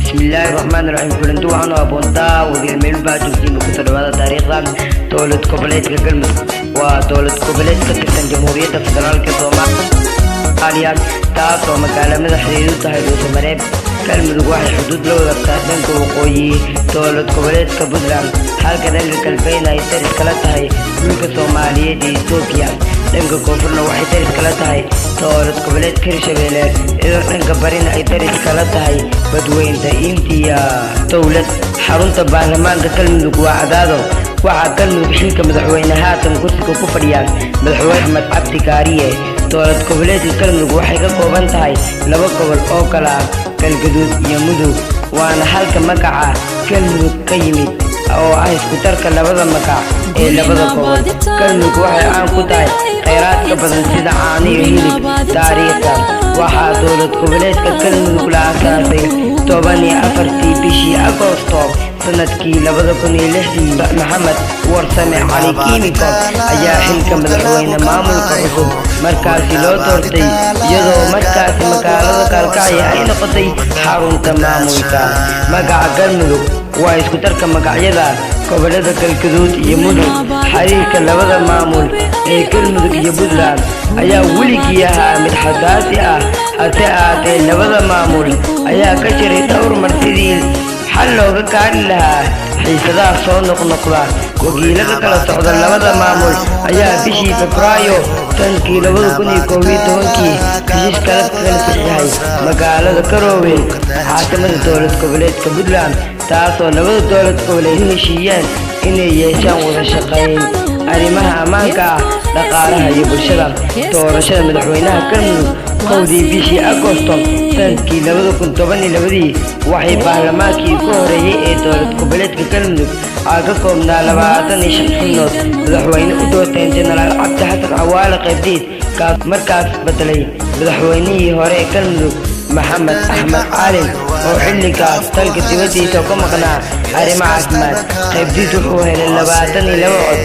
Bismillaahi raxmaani raxiim. Kulanti waxaan u aqoontaa wadiil meel baa joogtiin. Kusoo dhawaada taariikhda dowlad goboleedka Galmudug. Waa dowlad goboleed ka tirsan Jamhuuriyadda Federaalka Soomaaliya, taasoo magaalo madaxdeedu tahay Dhuusamareeb. Galmudug waxay xuduud la wadaagtaa dhanka waqooyi dowlad goboleedka Puntland, halka dhanka galbeedna ay daris kala tahay dhulka Soomaaliyeed iyo Etoobiya. Dhanka koonfurna waxay daris kala tahay dowlad goboleedka Hirshabeelle, iyadoo dhanka barina ay daris kala tahay Badweynta Intiya. Dowlad xarunta baarlamaanka Galmudug waa Cadaado. Waxaa Galmudug xilka madaxweyne haatan kursiga ku fadhiya Madaxweyne Axmed Cabdi Kaariye. Dowlad goboleedka Galmudug waxay ka kooban tahay laba gobol oo kala ah Galgaduud iyo Mudug, waana halka magaca Galmudug ka yimid oo ah isku darka labada magac ee labada gobol. Galmudug waxay caan ku tahay kheyraadka badan sida caano iyo hilib. Taariikhda: waxaa dowlad goboleedka Galmudug la aasaasay 14-tii bishii Agoosto sanadkii 2006-dii. Maxamed Warsame Cali Kiimiko ayaa xilka madaxweyne maamulka cusub markaasi loo doortay, iyadoo markaasi magaalada Gaalkacyo ay noqotay xarunta maamulka. Magaca Galmudug waa isku darka magacyada gobolada Galgaduud iyo Mudug. Xiriirka labada maamul ee Galmudug iyo Puntland ayaa weligii ahaa mid xasaasi ah. Hase ahaatee, labada maamul ayaa ka jiray dhowr mar sidii xal looga gaari lahaa xiisadaha soo noqnoqda. Wakiilada kala socda labada maamul ayaa bishii Febraayo sanadkii 2011-kii heshiis kala saxiixay magaalada Garoowe, caasimada dowlad goboleedka Puntland, taasoo labada dowlad goboleed u heshiiyeen inay yeeshaan wada shaqayn arrimaha ammaanka ah, dhaqaalaha iyo bulshada. Doorashada madaxweynaha Galmudug: 1-dii bishii Agosto sanadkii 2012-dii waxay baarlamaankii ugu horeeyey ee dowlad goboleedka Galmudug aa ka koobnaa 25 xubnood madaxweyne u doorteen Jenaraal Cabdi Xasan Cawaale Qaybdiid, kaas markaas bedelay madaxweynihii hore ee Galmudug, Maxamed Axmed Caalin, oo xilligaas dalka dibaddiisa ka maqnaa arrimo caafimaad. Qaybdiid wuxuu helay 22 cod,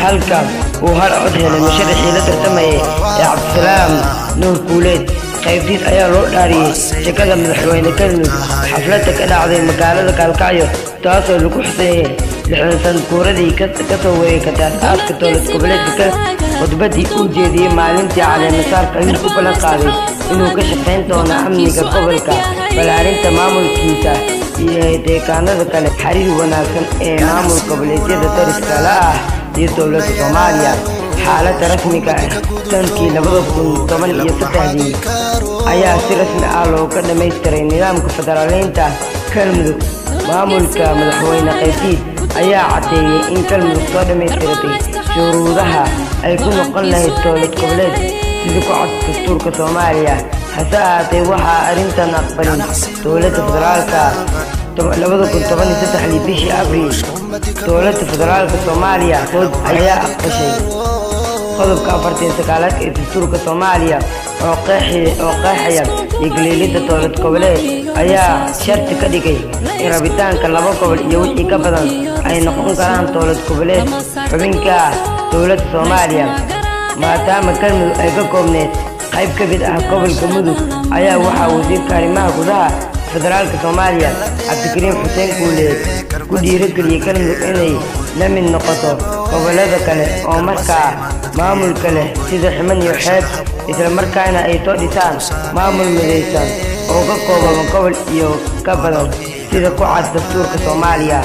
halka uu hal cod helay musharaxii la tartamayay ee Cabdisalaam Nuur Guuleed. Qaybdiid ayaa loo dhaariyey jagada madaxweyne Galmudug xafladda ka dhacday magaalada Gaalkacyo, taasoo lagu xuseeyey 60 sanad guuradii kasoo wareegatay aas-aaska dowlad goboleedka Galmudug. Khudbadii uu jeediyey maalintii caleemasaarka ayuu ku ballan qaaday inuu ka shaqayn doono amniga gobolka, balaarinta maamulkiisa iyo deegaanada kale, xiriir wanaagsan ee maamul goboleedyada dariska la ah iyo dowladda Soomaaliya. Xaaladda rasmiga ah: sanadkii 2013-dii ayaa si rasmi ah looga dhammaystiray nidaamka federaaleynta Galmudug. Maamulka madaxweyne Qaybdiid ayaa caddeeyey in Galmudug soo dhammaystiratay shuruudaha ay ku noqon lahayd dowlad goboleed sida ku cad dastuurka Soomaaliya. Hase ahaatee, waxaa arrintan aqbalin dowladda federaalka. 2013-dii bishii Abriil, dowladda federaalka Soomaaliya ayaa aqbashay qodobka 49-aad ee dastuurka Soomaaliya oo qeexaya yagleelidda dowlad goboleed, ayaa sharti ka dhigay in rabitaanka laba gobol iyo wixii ka badan ay noqon karaan dowlad goboleed xubinka ah dowladda Soomaaliya. Maadaama Galmudug ay ka koobneyd qayb ka mid ah gobolka Mudug, ayaa waxaa wasiirka arrimaha gudaha federaalka Soomaaliya, Cabdikariim Xuseen Guuleed, ku dhiirigeliyey Galmudug inay la mid noqoto gobollada kale oo markaa maamulka leh sida Ximan iyo Xeeb, isla markaana ay soo dhisaan maamul midaysan oo ka kooban gobol iyo ka badan sida ku cad dastuurka Soomaaliya.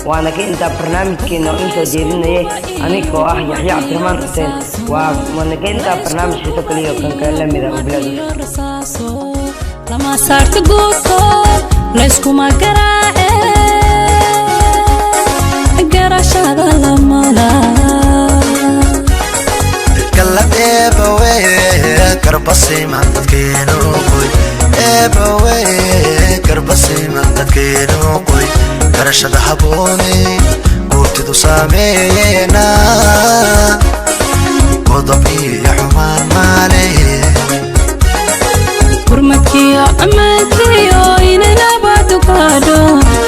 Waana ka intaa barnaamijkeena oo insoo jeedinayay anigoo ah Yaxya Cabdiraxmaan Xuseen. Waana ka intaa barnaamij xiiso kaliya kan kale la mida oo bilaad. Lama saarta guudko, layskuma garaace, garashada lamala. Galad Eebawe, garbasiman dadkeenu qoy. Eebawe, garbasiman dadkeenu qoy. Garashada haboone guurtidu saameeyena, qodob iyo xumaan maale. Gurmadkiyo ammaankiyo inay nabad ugaadho,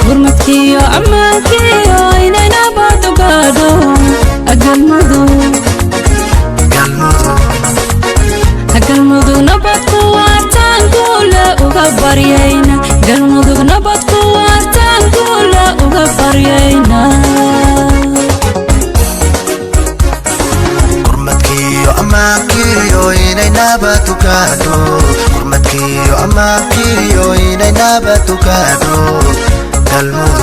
gurmadkiyo ammaankiyo inay nabad ugaadho Galmudug. Galmudug. Galmudug nabad ku waartaan guule uga baryayna. Ammaankiyo inay nabad u gaadho, gurmadkiyo ammaankiyo inay nabad u gaadho Galmudug.